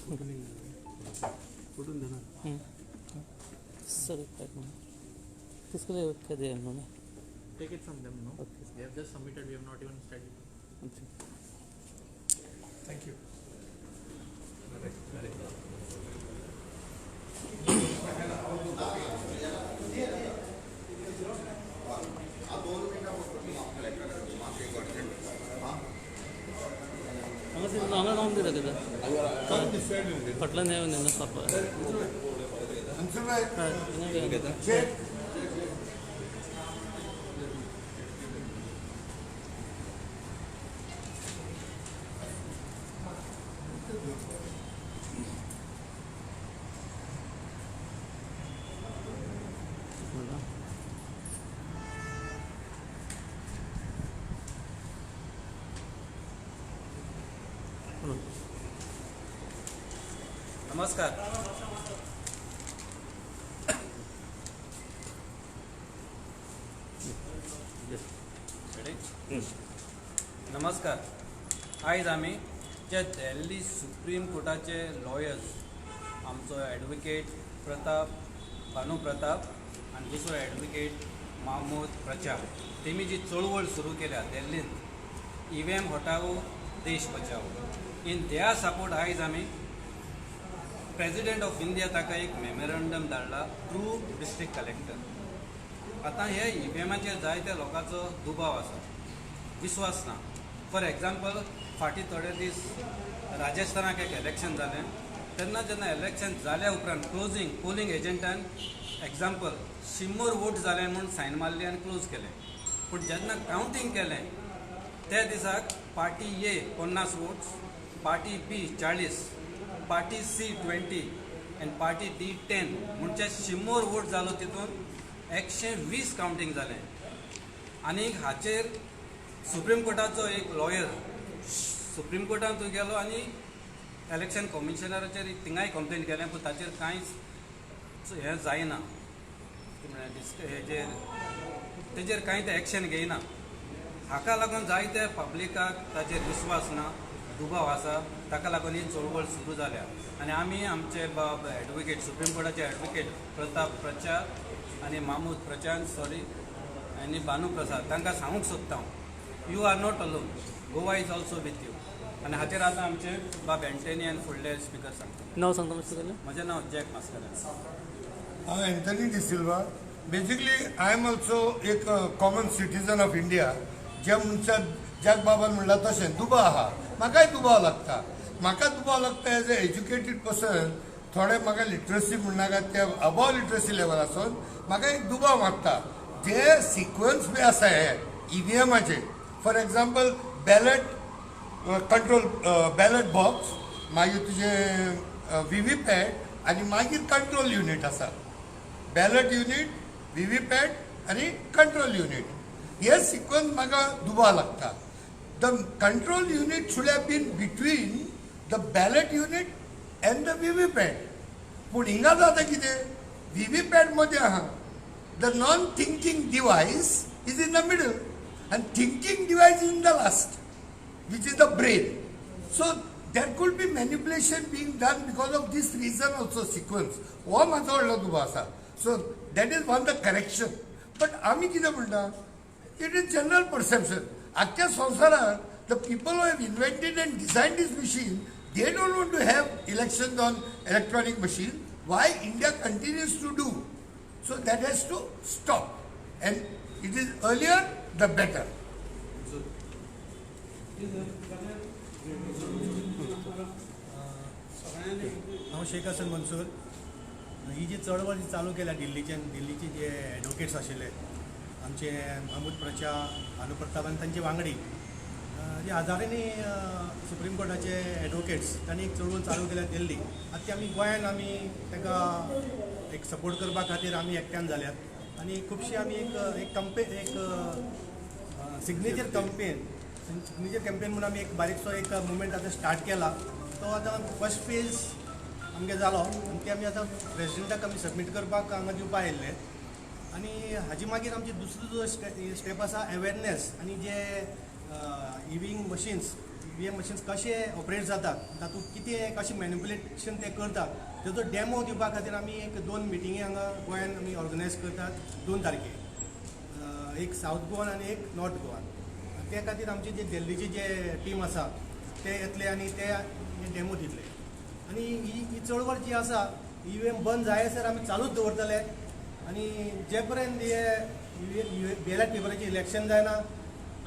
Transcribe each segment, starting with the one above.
कुठून देणार? सर, किसको क्या दिया इन्होंने? Take it from them, no? Okay. They have just submitted, we have not even studied. अच्छा. Thank you. हांगा हांगा जावन दिता कितें फाटल्यान येवन न्ही पापा. हय. नमस्कार. नमस्कार. आयज आमी जे दिल्ली सुप्रीम कोर्टाचे लॉयर्स आमचो एडवोकेट प्रताप भानू प्रताप आनी दुसरो एडवोकेट मामोद प्रचार तेमी जी चळवळ सुरू केल्या दिल्लींत, ईव्हीएम हटाओ देश बचाओ, इन their support आयज आमी प्रेजिडेंट ऑफ इंडिया ताका एक मेमोरंडम धाडला थ्रू डिस्ट्रिक्ट कलेक्टर. आतां हे ईव्हीएमाचेर जायत्या लोकांचो दुबाव आसा, विस्वास ना. फॉर एग्जाम्पल, फाटीं थोडे दीस राजस्थानाक एक इलेक्शन जालें, तेन्ना जेन्ना इलेक्शन जाल्या उपरांत क्लोजींग पोलिंग एजंटान एग्जाम्पल 100 वोट जाले म्हूण सायन मारली आनी क्लोज केलें. पूण जेन्ना कावंटींग केलें त्या दिसाक party A 50 votes, party B 40, party C 20 आनी पार्टी डी 10, म्हणजे 100 वोट जालो तितून 120 कावंटींग जालें. आनी हाचेर सुप्रीम कोर्टाचो एक लॉयर सुप्रीम कोर्टान तूं गेलो आनी इलेक्शन कमिशनराचेर थिंगाय कंप्लेन केलें, पूण ताचेर कांयच हें जायना, म्हळ्यार हेजेर तेजेर कांय ते एक्शन घेयना. हाका लागून जायते पब्लिकाक ताचेर विस्वास ना, दुबाव आसा. ताका लागून ही चळवळ सुरू जाल्या. आनी आमी आमचे बाब एडवोकेट सुप्रीम कोर्टाचे एडवोकेट प्रताप प्रचार आनी मामूद प्रचार सॉरी आनी भानू प्रसाद तांकां सांगूंक सोदता हांव, you are not alone, Goa is also with you. आनी हाचेर आतां आमचे बाब एंटनी आनी फुडले स्पिकर सांगता. नांव सांगता मातशें? म्हजें नांव जॅक मास्करेन्हस. हांव Anthony D'Silva. Basically I am also एक कॉमन सिटीजन ऑफ इंडिया. जे मनशाक जॅक बाबान म्हणलां तशें दुबाव आहा, म्हाकाय दुबाव लागता. म्हाका दुबाव लागता एज अ एज्युकेटेड पर्सन, थोडे म्हाका लिटरसी म्हणनाका, ते अबव लिटरसी लेवल आसून म्हाका एक दुबाव मारता. जे सिक्वन्स बी आसा हे ईव्हीएमाचे, for example ballot control ballot box, मागीर तुजें व्हीव्हीपॅट आनी मागीर कंट्रोल युनीट आसा. बॅलट युनीट, व्हीव्हीपॅट आनी कंट्रोल युनीट, हे सिक्वन्स म्हाका दुबाव लागता. The control unit should have been between the ballot unit and the VVPAT. पूण हिंगा जाता कितें, व्हीव्हीपॅट मध्ये आहा. The non thinking device is in the middle and thinking device is in the last, which is the brain. So there could be manipulation being done because of this reason also sequence. हो म्हाजो व्हडलो दुबाव आसा. So that is one the correction. But आमी कितें म्हणटा, it is general perception. आख्ख्या संवसारात the people who have invented and designed this machine, they don't want to have elections on electronic machine. Why India continues to do? So that has to stop. And it is earlier the better. हांव शेख हसन मनसूर. ही जी चळवळ जी चालू केल्या दिल्लीच्यान, दिल्लीचे जे advocates आशिल्ले आमचे महमूद प्रचा, भानू प्रताप आनी तांचे वांगडी, जे हजारांनी सुप्रीम कोर्टाचे एडवोकेट्स, तांणी एक चळवळ चालू केल्या दिल्ली. आतां ती आमी गोंयान आमी तांकां एक सपोर्ट करपा खातीर आमी एकट्यान जाल्यात आनी खुबशी आमी एक एक कंपे एक सिग्नेचर कंपेन म्हणून आमी एक बारीकसो एक मुवमेंट आतां स्टार्ट केला. तो आतां फर्स्ट फेज आमगे जालो आनी ते आमी आतां प्रेजिडेंटाक आमी सबमीट करपाक हांगा दिवपा आयिल्ले. आनी हाजे मागीर आमची दुसरो जो स्टेप आसा अवेरनेस आनी जे इव्हींग machines E V M machines कशे ऑपरेट जातात, तातूंत कितें कशें मॅनिपुलेशन ते करतात तेजो डॅमो दिवपा खातीर आमी एक 2 मिटिंगी हांगा गोंयान आमी ऑर्गनायज करतात 2 तारखेक, एक सावथ गोवान आनी एक नॉर्थ गोवान. त्या खातीर आमची जे दिल्लीची जे टीम आसा ते येतले आनी ते डॅमो दितले. आनी ही चळवळ जी आसा ई व्ही एम बंद जायसर आमी चालूच दवरतले आनी जे पर्यंत हे बॅलट पेपराचें इलेक्शन जायना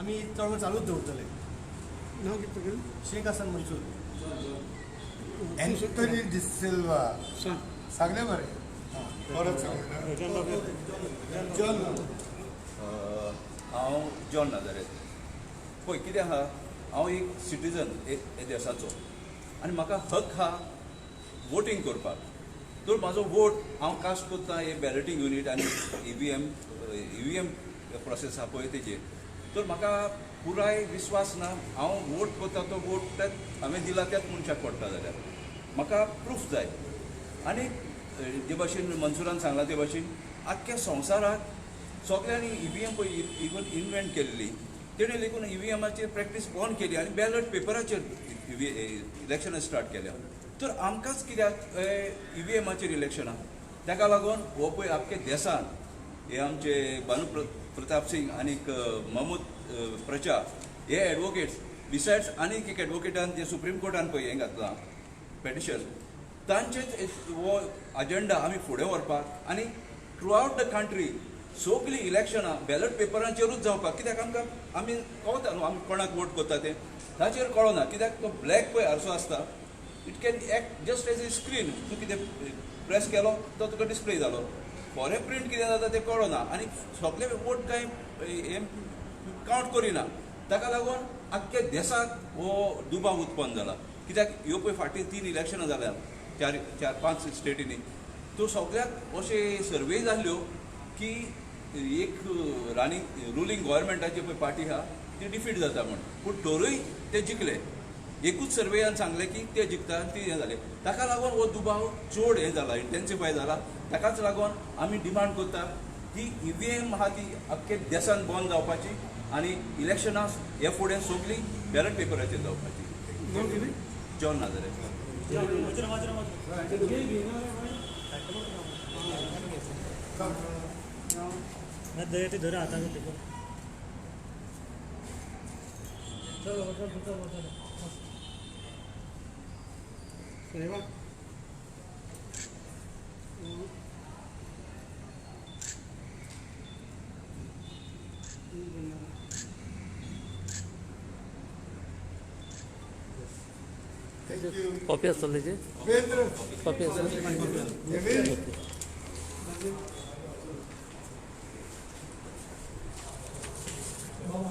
आमी चळवळ चालूच दवरतले. नांव कितें तुगेलें? शेख हसन मंसूर. एंथनी डिसिल्वा. सांग. सांगलें मरे, परत सांग. जॉन. हांव जॉन नाजारेत. पळय कितें आहा, हांव एक सिटीजन हे देसाचो आनी म्हाका हक आहा वोटींग करपाक. तर म्हाजो वोट हांव कास्ट करता हे बॅलेटींग युनीट आनी ई व्ही एम प्रोसेस आहा पळय तेजेर. तर म्हाका पुराय विस्वास ना हांव वोट करता तो वोट त्याच हांवें दिला त्याच मनशाक पडटा जाल्यार म्हाका प्रूफ जाय. आनी जे भाशेन मनसुरान सांगलां ते भाशेन आख्ख्या संवसाराक सगल्यांनी ई व्ही एम पळय इवन इनवेंट केल्ली, तेणें लेगून ई व्ही एमाचेर प्रॅक्टीस बंद केली आनी बॅलट पेपराचेर इलेक्शनां स्टार्ट केल्या. तर आमकांच कित्याक ई व्ही एमाचेर इलेक्शनां? ताका लागून हो पळय आख्खे देसान हे आमचे भानू प्रताप सिंग आनीक महमूद प्रचा हे एडवोकेट्स, बिसायड्स आनीक एक एडवोकेटान जे सुप्रीम कोर्टान पळय हें घातलां पेटिशन, तांचेच हो अजेंडा आमी फुडें व्हरपाक आनी थ्रू आवट the country सगलीं इलेक्शनां बॅलट पेपरांचेरूच जावपाक. कित्याक आमकां आमी कळटा न्हू आमी कोणाक वोट करता तें, ताचेर कळना कित्याक तो ब्लॅक पळय आरसो आसता, it can act just as a screen. तूं कितें प्रेस केलो तो तुका डिस्प्ले जालो, फोरें प्रिंट कितें जाता तें कळना आनी सगळे वोट कांय हें कावंट करिना. ताका लागून आख्ख्या देसाक हो दुबाव उत्पन्न जाला. कित्याक ह्यो पळय फाटीं 3 इलेक्शनां जाल्या 4 4 5 स्टेटींनी, त्यो सगळ्याक अशे सर्वे जाल्ल्यो की एक रानिंग रुलींग गव्हर्मेंटाची पळय पार्टी आहा ती डिफीट जाता म्हूण, पूण तरूय ते जिखले. एकूच सर्वेयान सांगलें की ते जिखता आनी ती हें जालें. ताका लागून हो दुबाव चड हें जाला, इंटेन्सिफाय जाला. ताकाच लागून आमी डिमांड करता की ई व्ही एम आहा ती आख्खे देसान बंद जावपाची आनी इलेक्शनां हे फुडें सगलीं बॅलट पेपराचेर जावपाची. नांव कितें? जॉन नाजारेत. साहेबा. Thank you. Copy आसतली तेजी? उपेंद्र. कॉपी आसतली. देवेंद्र. बाबा.